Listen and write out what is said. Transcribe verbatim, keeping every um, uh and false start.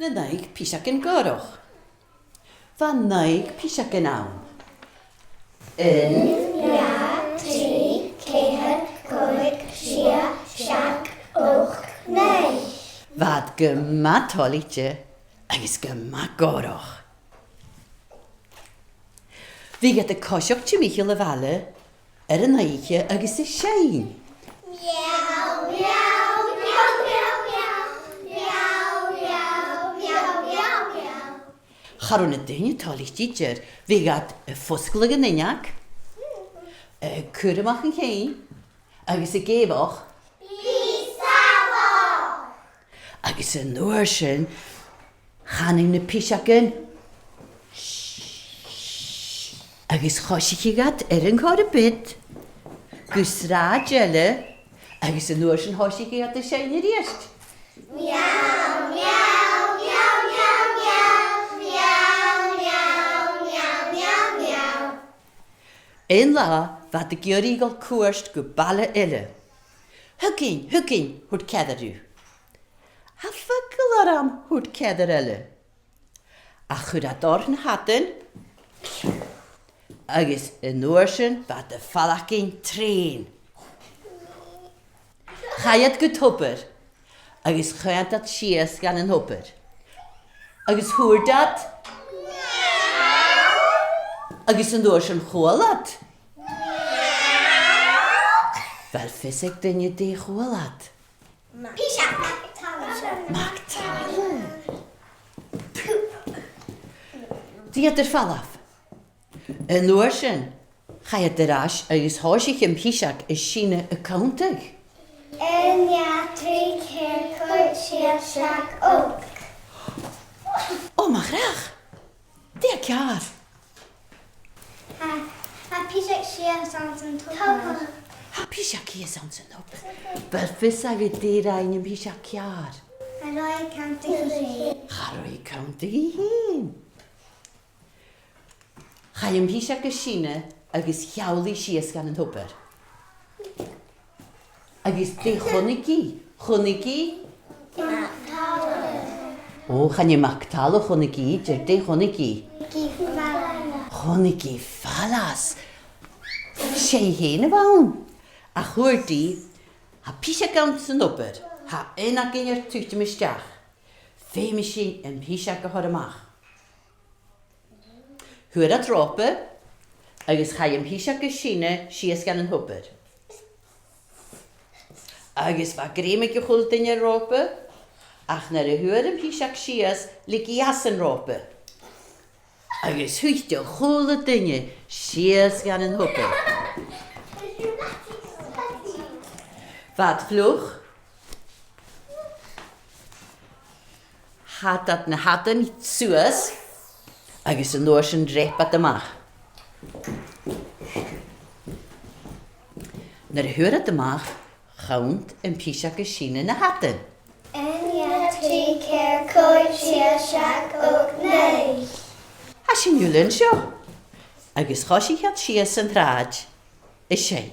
Naoi piseagan gòrach. Bha naoi piseagan ann. Aon, dhà, trì, ceithir, còig, sia, seachd, ochd, naoi. Bha iad gu math toilichte agus gu math gòrach. Bhiodh iad a' coiseachd timcheall a' bhaile air an oidhche agus a' seinn. Miau, miau, miau. Cha robh na daoine toilichte idir, bhiodh iad a' fosgladh an uinneig, a' cur a-mach an ceann, agus ag èigheach. Agus an uair sin, thàinig na piseagan. Agus choisicheadh iad air an corra-bhead gu sràid eile, agus an uair sin thòisicheadh iad a' seinn a-rithist. Aon latha, bha iad ag iarraidh a dhol cuairt gu baile eile. Thugainn, thugainn, thuirt ceathrar. Tha feagal orm, thuirt ceathrar eile. Ach chuir iad orra na h-adain, agus an uair sin bha iad a' falbh gu trèan. Chaidh iad gu tobar, agus chaidh iad sìos dhan an tobar. Agus thuirt iad, agus an uair sin chuala iad. A bheil fios aig duine dè chuala iad? Piseag. Mac Talmhainn. Rinn iad air falbh. An uair sin, chaidh iad air ais agus thòisich am piseag is sine a' cunntadh. Aon, dhà, trì, ceithir, còig, sia, seachd, ochd. Ò, mo chreach! Dè tha ceàrr? Tha, tha piseag sìos anns an tobar. Tha piseag sìos anns an tobar. A bheil fios agad dè rinn am piseag ceàrr? Cha robh i a' cunntadh i fhèin. Cha robh i a' cunntadh i fhèin. Chaidh am piseag is sine agus sheall i sìos dhan an tobar. Agus dè chunnaic i? Chunnaic i? Mac Talmhainn. Ò, chan e Mac Talmhainn a chunnaic i idir, dè chunnaic i? Chunnaic i fallas. Chunnaic i fallas. 'S e i fhèin a bh' ann. Ach thuirt i, tha piseag anns an tobar, tha aon againn air tuiteam a-steach. Feumaidh sinn am piseag a thoirt a-mach. Fhuair iad ròpa, agus chaidh am piseag is sine sìos dhan an tobar. Agus bha grèim aig a h-uile duine air ròpa, ach nuair a fhuair am piseag sìos, leig i às an ròpa. Agus thuit a h-uile duine sìos dhan an tobar. Bha iad fliuch. Shad iad na h-adain suas, agus an uair sin dhreap iad a-mach. Nuair a fhuair iad a-mach, chunnt am piseag is sine na h-adain. Aon, dhà, trì, ceithir, còig, sia, seachd, ochd, naoi. Tha sinn uile an seo. Agus choisich iad sìos an t-sràid. Is e.